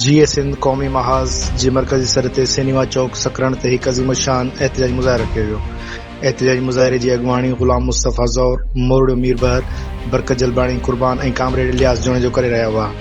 جيئي سنڌ قومي محاذ جي مرڪزي سڏ تي سينيما چوڪ سڪرنڊ تي هڪ عظيم الشان احتجاجي مظاهرو ڪيو ويو. احتجاجي مظاهري جي اڳواڻي غلام مصطفيٰ زئور، مورڙيو ميربحر، برڪت جلباڻي، قربان ۽ ڪامريڊ الياس جوڻيجو ڪري رهيا هئا.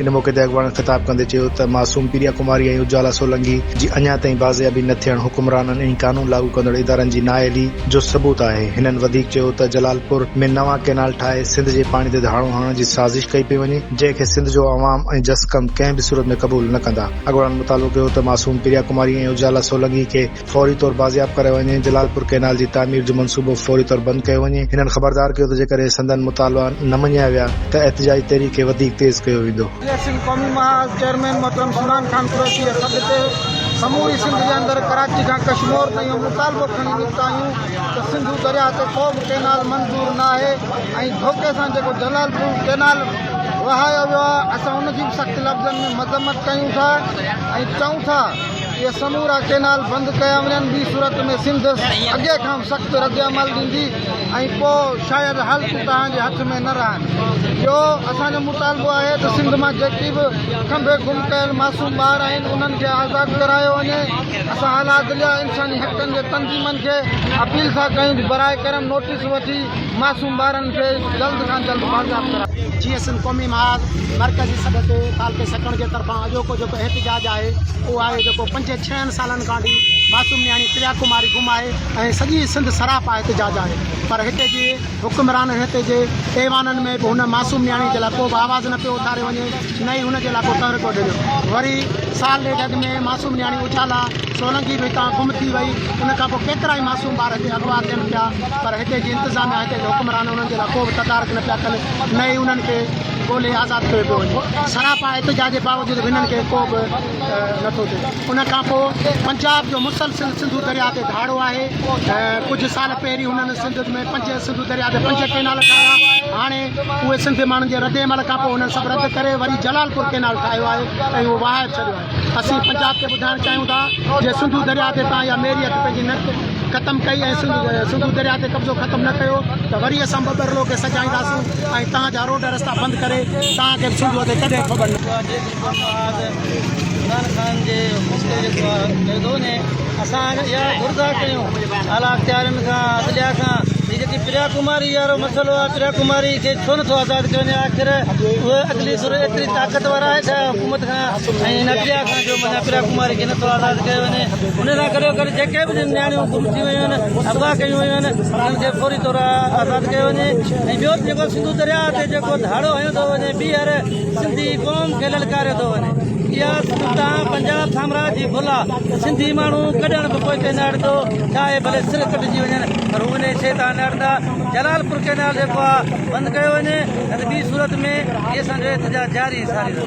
ان موقعي تي اڳواڻن خطاب ڪندي چيو ته معصوم پريا ڪماري ۽ اجالا سولنگي جي اڃا تائين بازيابي نه ٿيڻ حڪمرانن ۽ قانون لاڳو ڪندڙ ادارن جي نااهلي جو ثبوت آهي. هنن وڌيڪ چيو ته جلالپور ۾ نوان ڪئنال ٺاهي سنڌ جي پاڻي تي ڌاڙو هڻڻ جي سازش ڪئي پئي وڃي، جنهن کي سنڌ جو عوام ۽ جسقم ڪنهن به صورت ۾ قبول نه ڪندا. اڳواڻن مطالبو ڪيو ته معصوم پريا ڪماري ۽ اجالا سولنگي کي فوري طور بازياب ڪرايو وڃي، جلالپور ڪئنال جي تعمير جو منصوبو فوري طور بند ڪيو وڃي. هنن خبردار ڪيو ته جيڪڏهن سندن مطالبا نه مڃيا ويا ته احتجاجي تحريڪ کي وڌيڪ تيز ڪيو ويندو. جي سنڌ قومي محاذ چيئرمين محترم سلمان خان قريشي جي سڏ تي سموري سنڌ جي اندر ڪراچي کان ڪشمور تائين اهو مطالبو کڻي نڪتا آهيون ته سنڌو درياهه تي ڪو به ڪئنال منظور ناهي ۽ ڌوڪي سان جيڪو جلالپور ڪئنال وهايو ويو آهي اسان ان جي به سخت لفظن ۾ مذمت ڪيون ٿا ۽ چئون ٿا اهي سمورا ڪئنال بند ڪيا وڃن ٻي صورت ۾ سنڌ اڳي کان به سخت ردعمل ڏيندي ۽ پوء شايد حالتون توهان جي هٿ ۾ نه رهن. ٻيو اسان جو مطالبو آهي ته سنڌ مان جيڪي به کنڀي گم ڪيل معصوم ٻار آهن انهن کي آزاد ڪرايو وڃي. اسان اعليٰ عدليه انساني حقن جي تنظيمن کي اپيل ٿا ڪيون ته براء ڪرم نوٽيس وٺي معصوم ٻارن کي جلد کان جلد بازياب ڪرايو. جيئي سنڌ قومي محاذ مرڪزي سڏ تي تعلقي سڪڻ جي طرفان اڄوڪو جيڪو احتجاج آهي اهو آهي جيڪو پنج ڇهن سالن کان وٺي معصوم نياڻي پريا ڪماري گم آهي ۽ سڄي سنڌ سراپا احتجاج آهي پر هتي جي حڪمرانن هتي جي ايوانن ۾ به هن معصوم نياڻي جي لاء ڪو به آواز نه پيو اٿاريو وڃي نه ئي هن جي لاء ڪو تحرڪ وٺيو ويو وري سال ڏيڍ اڳ ۾ معصوم نياڻي اجالا سولنگي به هتان گم ٿي وئي ان کان پوء ڪيترائي معصوم ٻار هتي اغوا ٿين پيا پر هتي جي انتظاميا هتي جي حڪمران انهن جي لاء ڪو به تدارڪ نه پيا ڪن نه ئي انهن کي ڳولي آزاد ڪيو پيو وڃي سراپا احتجاج جي باوجود به هنن کي ڪو به نٿو ٿئي ان کان پوء پنجاب جو مسلسل سنڌو درياء تي ڌاڙو آهي ڪجهه سال پهرين هنن سنڌ ۾ پنج سنڌو درياء تي پنج ڪئنال ٺاهيا هاڻي اهي سنڌ ماڻهن جي رد عمل کان پوء هنن سڀ رد ڪري وري جلال پور ڪئنال ٺاهيو آهي ۽ اهو وهائي به ڇڏيو آهي اسين پنجاب کي ٻڌائڻ چاهيون ٿا جي سنڌو درياء تي تان اها ميري اک پنهنجي نه ختم ڪئي ۽ سنڌو درياء تي قبضو ختم نه ڪيو ته وري اسان ٻٻرلو کي سجائينداسون ۽ تان جا روڊ رستا بند ڪري تان کي به سنڌوء تي ڪڏهن خبر نه. عمران خان جي حڪم تي جيڪو آهي ڪيو ٿو وڃي اسان اها گهر ٿا ڪيون اعليٰ اختيارين کان عدليا کان هي جيڪي پريا ڪماري وارو مسئلو آهي پريا ڪماري کي ڇو نٿو آزاد ڪيو وڃي آخر اهي عدلي ڌر ايتري طاقتور آهي ڇا حڪومت کان ۽ هن عدليا کان جو معنيٰ پريا ڪماري کي نٿو آزاد ڪيو وڃي ان سان گڏو گڏ جيڪي به نياڻيون گم ٿي ويون آهن اغوا ڪيون ويون آهن انهن کي فوري طور آزاد ڪيو وڃي ۽ ٻيو جيڪو سنڌو درياء تي جيڪو ڌاڙو هنيو ٿو وڃي ٻيهر سنڌي قوم کي للڪاريو ٿو وڃي. اها تان پنجاب سامراج جي ڀل آ. سنڌي ماڻهو ڪڏهن به پوئتي نه هٽندو، چاهي ڀلي سر ڪٽجي وڃن پر هو انهي شيء تان نه هٽندا. جلالپور ڪئنال جيڪو آ بند ڪيو وڃي نه ته ٻي صورت ۾ هي اسان جو احتجاج جاري ۽ ساري رهندو.